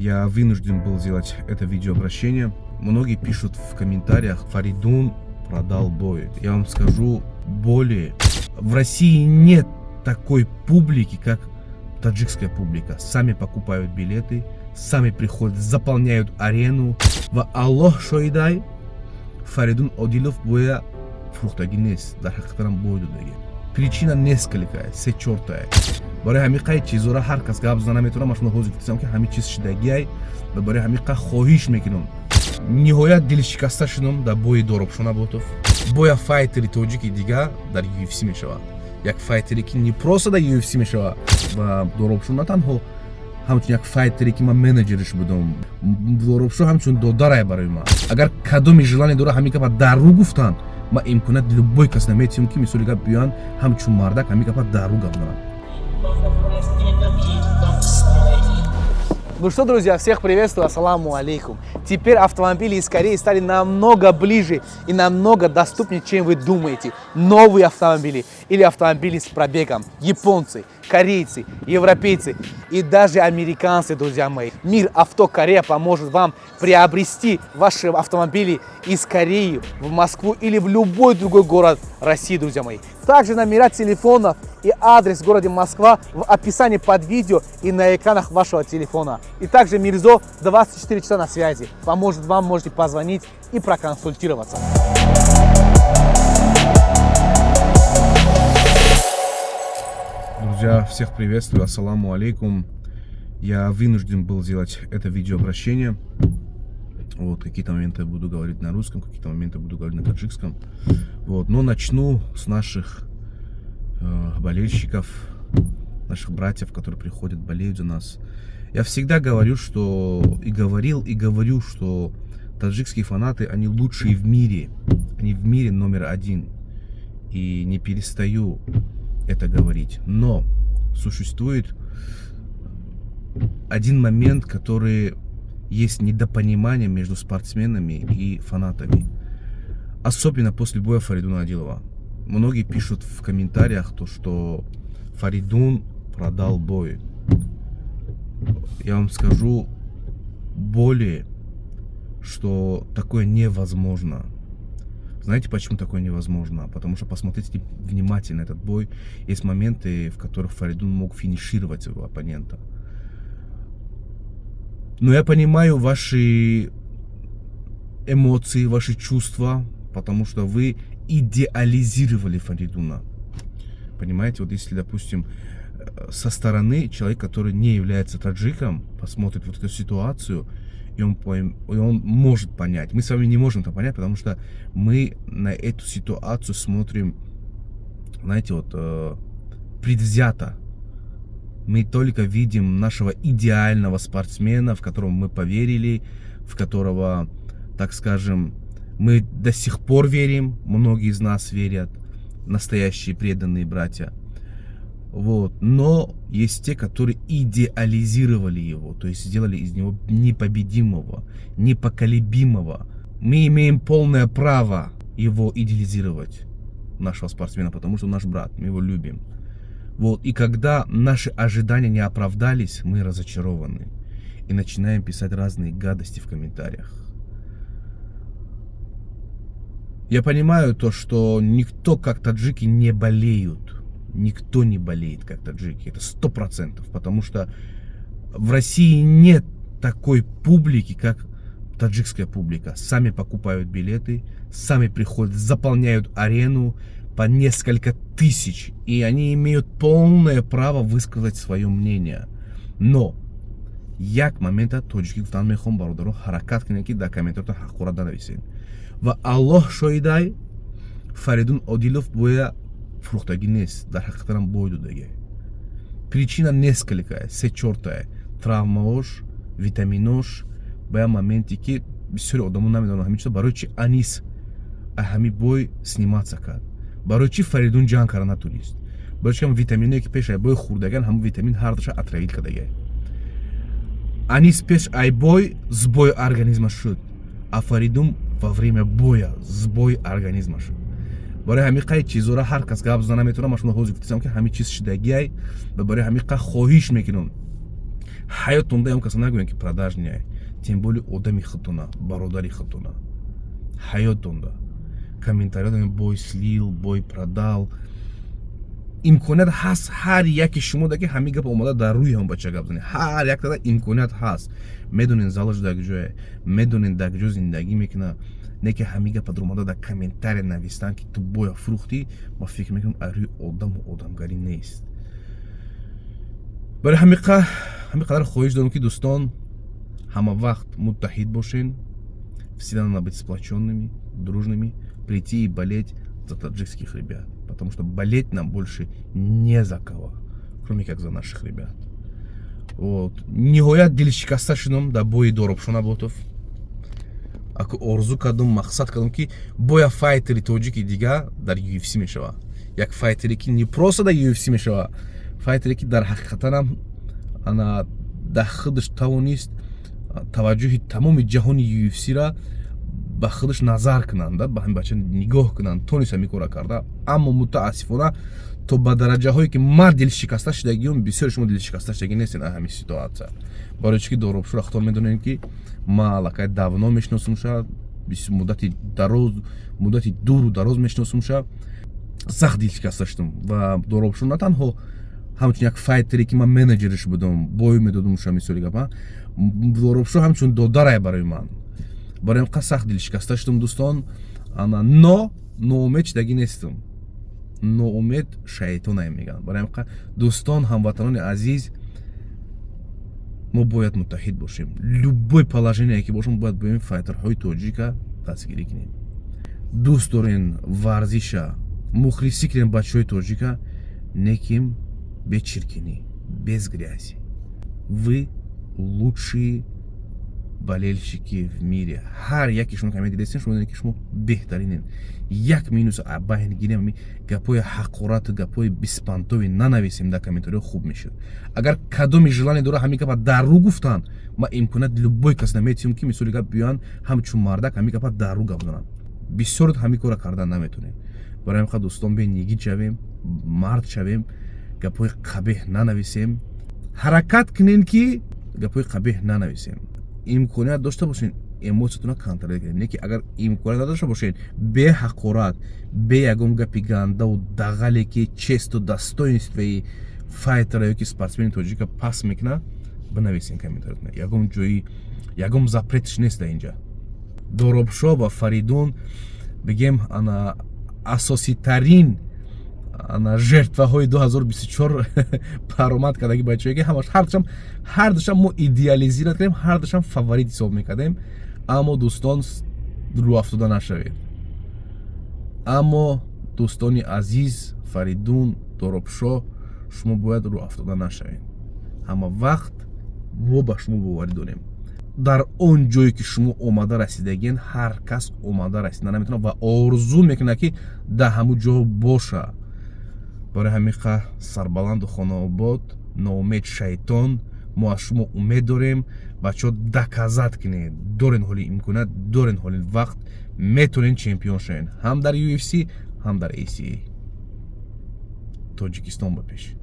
Я вынужден был сделать это видеообращение. Многие пишут в комментариях: «Фаридун продал бой». Я вам скажу более. В России нет такой публики, как таджикская публика. Сами покупают билеты, сами приходят, заполняют арену. Ва Аллоҳ шоҳидай, Фаридун Одилов боя фурӯхтагӣ нест, дар ҳақиқатам бой додагӣ. Причина несколькая, се чортая. Барои ҳамин қай чизора ҳар кас гап зана метавонам. Ман шумо ҳозир гуфтам, ки ҳамин чиз шидагиай ва барои ҳамин қа хоҳиш мекунам. Ниҳоят дилшикаста шудам дар бои Доробшо Наботов. Боя файтери тоҷики дига дар UFC мешавад, як файтере, ки не просто дар UFC мешавад. Ва Доробшо на танҳо ҳамчун як файтере, ки ман менеҷериш будам, Доробшо ҳамчун додарае барои ман. Агар кадоми желание дора ҳамин гапа дар рӯ гуфтан, ман имконият любой кас наметиҳам, ки мисоли гап биёянд, ҳамчун мардак ҳамин гапа дар рӯ гап зананд. Ну что, друзья, всех приветствую, ассаламу алейкум. Теперь автомобили из Кореи стали намного ближе и намного доступнее, чем вы думаете. Новые автомобили или автомобили с пробегом. Японцы, корейцы, европейцы и даже американцы, друзья мои. Мир Авто Корея поможет вам приобрести ваши автомобили из Кореи в Москву или в любой другой город России, друзья мои. Также номера телефонов и адрес в городе Москва в описании под видео и на экранах вашего телефона. И также Мирзо 24 часа на связи. Поможет вам, можете позвонить и проконсультироваться. Друзья, всех приветствую, ассаламу алейкум. Я вынужден был сделать это видеообращение. Вот, какие-то моменты я буду говорить на русском, какие-то моменты буду говорить на таджикском. Вот, но начну с наших болельщиков, наших братьев, которые приходят, болеют за нас. Я всегда говорю, что и говорил, и говорю, что таджикские фанаты, они лучшие в мире. Они в мире номер один. И не перестаю это говорить. Но существует один момент, который есть недопонимание между спортсменами и фанатами. Особенно после боя Фаридуна Адилова. Многие пишут в комментариях то, что Фаридун продал бой. Я вам скажу более, что такое невозможно. Знаете, почему такое невозможно? Потому что посмотрите внимательно этот бой. Есть моменты, в которых Фаридун мог финишировать своего оппонента. Но я понимаю ваши эмоции, ваши чувства, потому что вы идеализировали Фаридуна. Понимаете, вот если, допустим, со стороны человек, который не является таджиком, посмотрит вот эту ситуацию, и он может понять. Мы с вами не можем это понять, потому что мы на эту ситуацию смотрим, знаете, вот предвзято. Мы только видим нашего идеального спортсмена, в которого мы поверили, в которого, так скажем, мы до сих пор верим, многие из нас верят, настоящие преданные братья. Вот. Но есть те, которые идеализировали его, то есть сделали из него непобедимого, непоколебимого. Мы имеем полное право его идеализировать, нашего спортсмена, потому что он наш брат, мы его любим. Вот. И когда наши ожидания не оправдались, мы разочарованы. И начинаем писать разные гадости в комментариях. Я понимаю то, что никто, как таджики, не болеют. Никто не болеет, как таджики. Это 100%. Потому что в России нет такой публики, как таджикская публика. Сами покупают билеты, сами приходят, заполняют арену по несколько тысяч. И они имеют полное право высказать свое мнение. Но як момента тоҷикӣ гуфтан мехоҳам, бародаро, ҳаракат кунед, ки дар комментарото ҳаққурат нанависед. Ва Аллоҳ шоҳидай, Фаридун Одилов боя фурӯхтагӣ нест, дар ҳақиқатам бой додагӣ. Причина несколькая, се чортая: травмаош, витаминош. Ба як моменте, ки бисёри одамо намедонанд ҳамин чизо, барои чи Анис ҳами бой сниматься кард, барои чи Фаридун ҷанг карда натунист, барои чи витаминое, ки пеш ай бой хӯрдаган, ҳамн витамин ҳардаша отравить кардагай. Анис пеш ай бой сбой организма шуд, а Фаридун во время боя сбой организма шуд. Барои ҳамин қай чизора ҳар кас гап зана метавонам. Ман шумо ҳозир гуфтам, ки ҳамин чиз шидагиай ва барои ҳамин қа хоҳиш мекунам. Ҳаётонда ям каса нагӯем, ки продажный, тем более одами худтона, бародари худтона. Ҳаётонда комментария: «Бой слил, бой продал». Имконият ҳаст ҳар яки шумо ки ҳамин гап омада дар рӯи ҳам бача гап занед. Ҳар яктада имконият ҳаст. Медонен, залаш дар ҷое, медонен, дар ҷо зиндагӣ мекунад. Не ки ҳамин гапа омада дар комментария навистан, ки ту боя фурӯхтӣ, ма фикр мекунам, аз рӯи одаму одамгарӣ нест. Барои ҳамин қадар хоҳиш дорам, ки, дӯстон, ҳама вақт муттаҳид бошен. Всегда надо быть сплоченными, дружными, прийти и болеть за таджикских ребят, потому что болеть нам больше не за кого, кроме как за наших ребят. Вот. Ниҳоят дилшикаста шудам дар бои Доробшо Наботов. Аку орзу кардам, мақсад кардам, ки боя файтери тоҷики дига дар UFC мешава. Як файтере, ки не просто дар UFC мешава, файтере, ки дар ҳақиқатанам ана дар худаш тавонист таваҷҷӯҳи тамоми ҷаҳони UFC-ра ба худаш назар кунанд, ба ҳамин бача нигоҳ кунанд. Тонист ҳамин кора карда, аммо мутаассифона то ба дараҷаҳое, ки ман дилшикаста шудагиём, бисёри шумо дилшикаста шудагӣ нестед аз ҳамин ситуация. Барои чӣ ки Доробшура худтон медонем, ки ман аллакай давно мешиносумша, муддати дароз, муддати дуру дароз мешиносумша. Сахт дилшикаста шудам. Ва Доробшо на танҳо ҳамчун як файтере, ки ман менеҷериш будам, бой медодумша, мисоли гап, Доробшо ҳамчун додарае барои ман. Барои ин сахт дилшикаста шудам, дӯстон. Ана, но ноумед шудагӣ нестам. Ноумед шайтонае, мегӯянд. Барои ин, дӯстон, ҳамватанони азиз, мо бояд муттаҳид бошем. Любой положение ки бошем, бояд боем файтерҳои тоҷика дастгирӣ кунем. Дӯст дорен варзиша, мухлисӣ кунем бачаҳои тоҷика, неким бе чиркинӣ, без грязи. Вы лучшие болельщики в мире. Ҳар яке шумо ки дидестен, шумо медонед, ки шумо беҳтаринен. Як минус байн гирем, гапҳои ҳақорату гапҳои беспонтовый нанависем дар комментариҳо, хуб мешуд. Агар кадоми желание дора ҳамин гапа дар рӯ гуфтан, ма имконият любой кас наметиҳам, ки, мисоли гап, биёянд, ҳамчун мардак ҳамин гапа дар рӯ гап зананд. Бисёр ҳамин кора кардан наметонем. Барои ҳамин, дӯстон, бе нигит шавем, мард шавем, гапҳои қабеҳ нанависем. Ҳаракат кунем, ки гапҳои қабеҳ нанависем. Имконият дошта бошед, эмоциятонро контроль кунед. Не ки агар имконият надошта бошед, бе ҳақорат, бе ягон гапи гандаву дағале, ки честу достоинствои файтера ё ки спортсмени тоҷика паст мекунад, бинависен комментариятона. Ягон ҷои, ягон запретш нест дар инҷа. Доробшо ва Фаридун, бигем, ана асоситарин ана жертваҳои 2024 паромад кардаги бачаҳое, ки ҳамаш ҳардушам мо идеализировать кардем, ҳардушам фаворит ҳисоб мекардем. Аммо, дӯстон, рӯафтода нашавед. Аммо, дӯстони азиз, Фаридун, Доробшо, шумо бояд рӯафтода нашавед. Ҳама вақт мо ба шумо боварӣ дорем. Дар он ҷое, ки шумо омада расидагиен, ҳар кас омада расида наметавонад ва орзу мекунад, ки дар ҳамун ҷо боша. Барои ҳамин сарбаланду хонаобод. Ноумед шайтон. Мо аз шумо умед дорем. Бачаҳо, доказать кунед. Дорен ҳоли имконият, дорен ҳоли вақт, метавонед чемпион шавед ҳам дар UFC, ҳам дар ACA. Тоҷикистон ба пеш!